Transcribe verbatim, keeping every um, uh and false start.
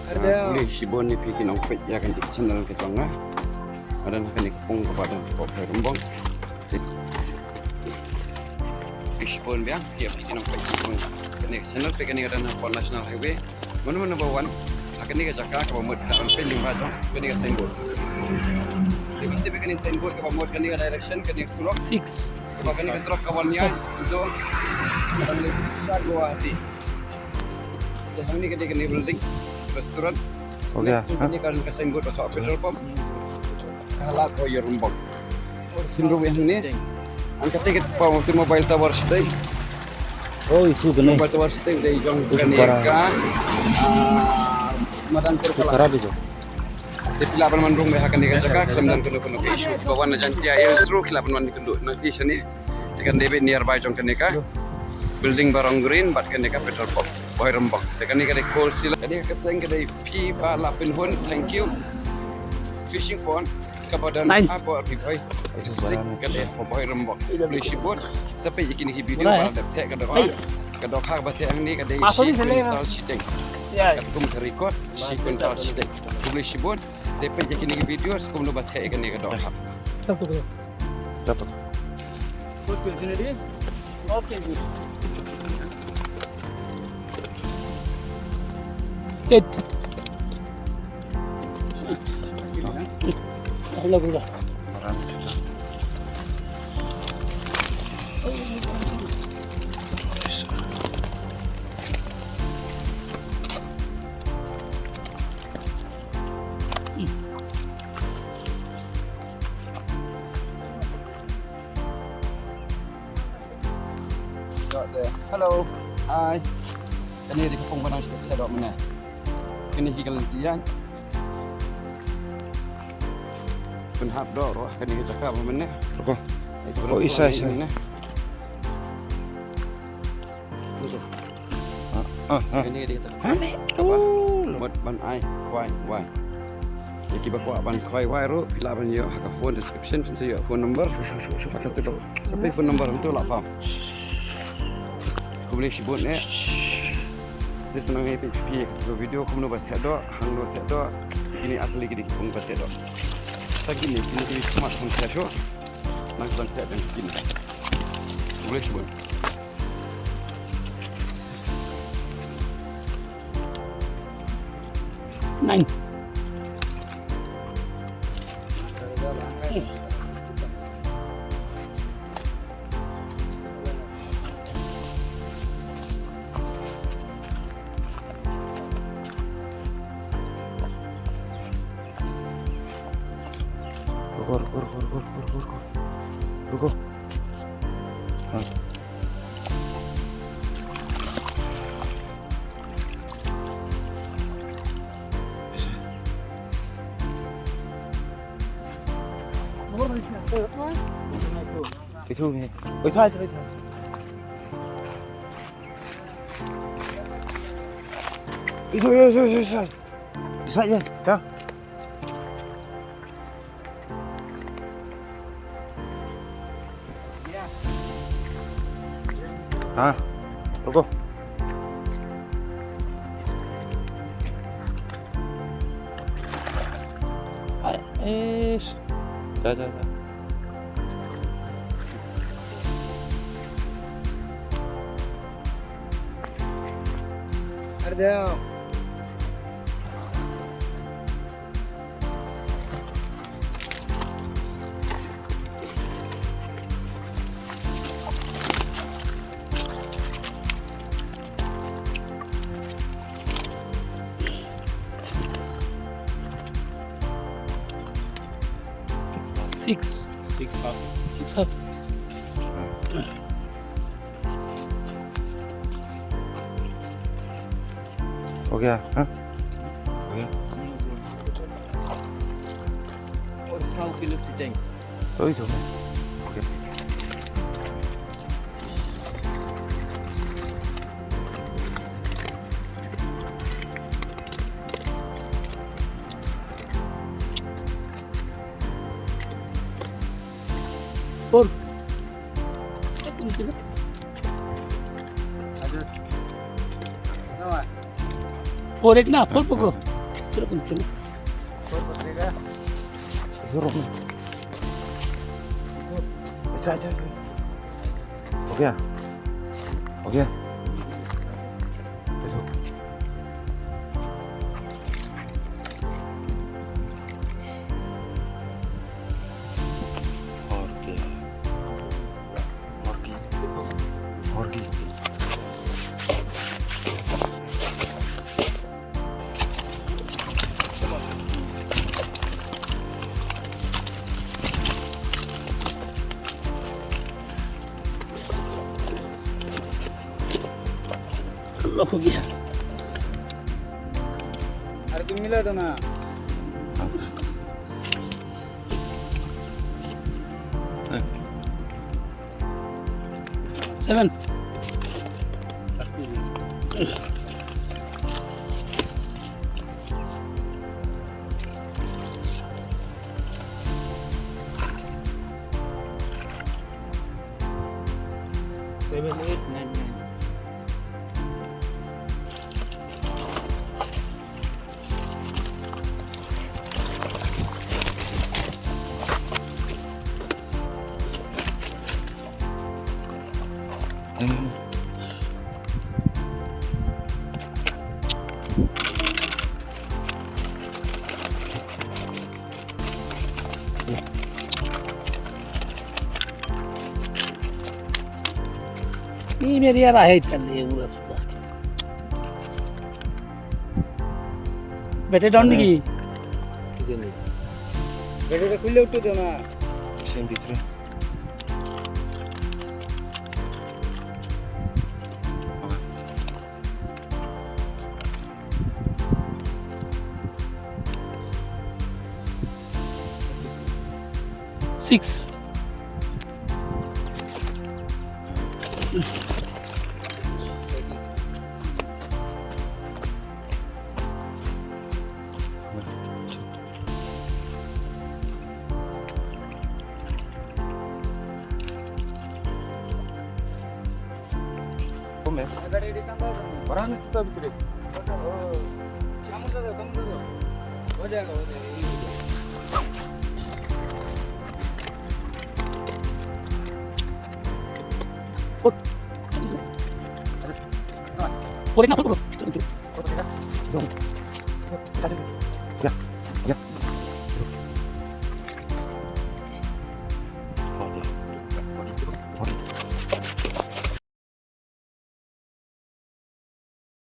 Khublei shibun ïa phi ki nongpeit ïa kane ka channel ka jong nga. Nga don ha kane ka pung kaba don hapoh Bhoirymbong. Khublei shibun biang ïa phi ki nongpeit ïa kane ka channel, peit kane ka don hapoh National Highway. Mano number one ha kane ka jaka kaba mut, phi lah ban peit lyngba jong kane ka signboard. Te phi tip ïa kane ka signboard kaba mut, kane ka direction, kane ka surok. Six. Kaba kane ka surok ka wan ïaid to Guwahati. Te hangne ka dei kane building restaurant. Okay. Next to kane ka don ka signboard ba thoh petrol pump. Ka la Bhoirymbong. Hynriew hangne. Ang kata ka pa mobile tower shatei. Oh, itu kene. Mobile tower shatei dei jong kane ka, ah, madan Kurkala. Khara bi jo. Te phi lah ban wan rung beit ha kane ka jaka, khlem don kano kano ka issue. Ba wan na Jaintia Hills ruh ki lah ban wan kynduh nangta shane. Te kan dei beit nearby jong kane ka building ba rong green bad kane ka petrol pump Bhoirymbong. Te kane ka dei coal sealer. Kane ka kyrteng ka dei Phi Ba La Pynhun, thank you. Fishing pond kaba don hapoh Ri Bhoi district, ka dei hapoh Bhoirymbong. Khublei shibun. Sa peit ïa kine ki video ba la dep theh ka dohkha. Ka dohkha ba theh hangne ka dei shi quintal shiteng. Katkum ka record, shi quintal shiteng. Khublei shibun. Te peit ïa kine ki video sa kumno ba theh ïa kane ka dohkha. Dapat. Eight. Hello. Hi. Kane dei ka pung ba nang sdang sdang mynne. Kane hi ka lynti ïaid. Pynhap doh ruh kane ka jaka ba mynne. Ko. Oh, isa, isa. Ah, ah, ah. Kane dei kata. Mut ban ai khwai wai. Ïa kiba kwah ban khwai wai ruh phi lah ban ïoh ha ka phone description, phin sa ïoh phone number. Ha kata ka, sa peit phone number hangto lah pam. Khublei shibun eh. Te sa nang ïa peit phi ïa ka video kumno ba theh doh, hangno theh doh. Kine ar tylli ki dei ki pung ba theh doh. Te kine kine ki smat hangta shuh. Nang sdang theh tang kine. Khublei shibun. Nine. Ruko, ruko, ruko. Ruko. Ha. Itu ni. Itu aja, itu aja. Itu, itu, itu, itu. Isa aja, dah. Ha, ruko. Ai, ish. Dah, dah, dah. Ada. Six. Six half. Six half. Okay, ha? Okay. Or saw kilo siteng. Oh, itu. Okay. Four. Four eight na, four poko. Zero. Acha, acha. Ho gaya? Ho gaya? Acha. Ho gaya? Ho gaya? Ho gaya? Lock हो गया। अरे तुम मिला दो ना। Seven. Seven, eight, nine, nine. ये मेरी यार आहे चल ये पूरा सुधा। बैठे डाउन की। किचन नहीं। बैठे तो खुले उठे दो ना। सेम भीतर। Six. Come. Barang itu tak betul. Ya.